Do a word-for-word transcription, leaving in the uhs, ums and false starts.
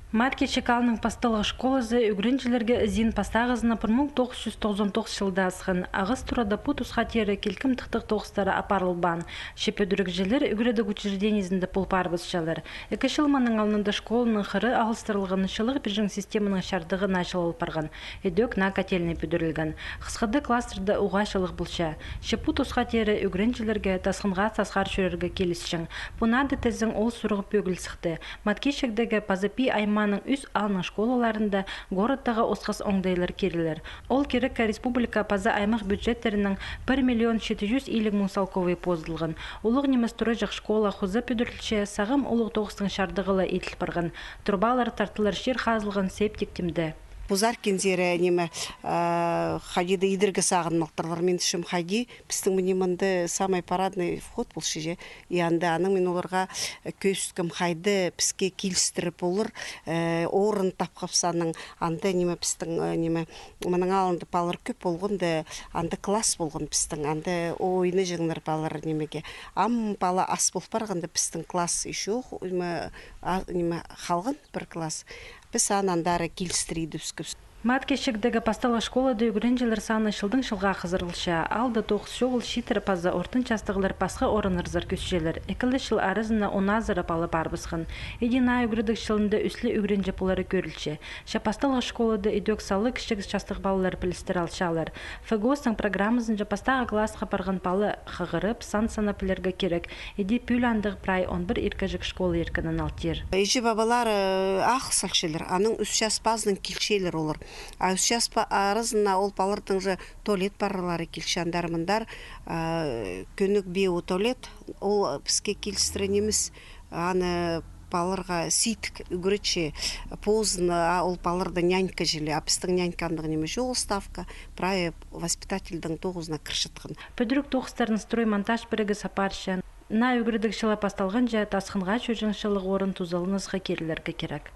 Маткечік аалның пасталығ школазы ӱгренҷілерге ізен пастағызына пір муң тоғыс чӱс тоғызон тоғыс чылда асхан. Ағас турада пу тусха теере килкім тыхтығ тоғыстары апарылбаан. Че пӱдірігҷілер ӱгредіг учреждениезінде пол парыбысчалар. Ікі чыл мының алнында школаның хыры алыстырылған, чылығ пирҷең системаның чардығы начал ол парған. Ідӧк наа котельный пӱдірілген. Хысхыда класстарда уғаа чылығ полча. Че пу тусха теере ӱгренҷілерге тасхынға сасхар чӧрерге килісчең. Пу наада тізең ол сурығ пӧгіл сыхты. Маткечіктегі паза Пии аймааның ӱс аалның школаларында городтағы осхас оңдайлар кирілер. Ол кирекке республика паза аймах бюджеттерінең пір миллион читі чӱс илиг муң салковай позылған. Улуғ нимес тураҷах школа хоза пӱдірілче, сағам улуғ тоғыстың чардығы ла иділ парған. Трубалар тартылар чир хазылған, септик тимде. Пу сар кензере ниме, а, хайди идерге сағынмалтырлар. Мин тіпчем, хайди, пістің мына мында самый парадный вход полча же. И анда анаң мин оларға, э, кӧзіткем, хайди піске килістіре полар, э, орын тапхабыс аның. Анда ниме пістің, э, ниме, мының алнында палалар кӧп полған да, анда класс полған пістің, анда ойнаҷаңнар палалар нимеге. Ам пала ас пол парғанда пістің класс ещё, ниме, а, ниме, халған пір класс. Піс аны андары килістіре идібіскебіс. Маткечіктегі пасталығ школада ӱгренҷілер саны чылдаң чылға хызырылча. Алда тоғыс чоғыл чииттер паза ортын частығлар пасха орыннарзар кӧсчелер. Ікілі чыл аразында он азыра пала парыбысхан. Іди наа ӱгредіг чылында ӱс ле ӱгренҷі полары кӧрілче. Че пасталығ школада ідӧк сала кічіг частығ палалар пілістіре алчалар. ФГОС-тың программазынҷа пастағы классха парған пала хығырып, сан санап пілерге кирек. Іди пӱӱл андағ прай он пір иркеҷек школа иркінін алтир. Іҷе-пабалар, э, ағыл салчалар, анаң ӱс час пазынаң килчелер олар. А ӱс час па-, аразына ол палаларның же туалет парарлары килче, андар-мындар, а, кӧнік биоуа туалет, ол піске килістіре нимес, аны палаларға сидік ӱгретче, позына, а, ол палаларды нянькаҷалар, а пістің нянька андағ ниме чоғыл, ставка, прай воспитательдің тоғызына кірчеткен. Пӱдіріг тоғыстарын строймонтаж пірігізі апарча. Наа ӱгредіг чылы пасталғанҷа, тасхынға чӧрҷең чылығ орын тузаланысха кирілерге кирек.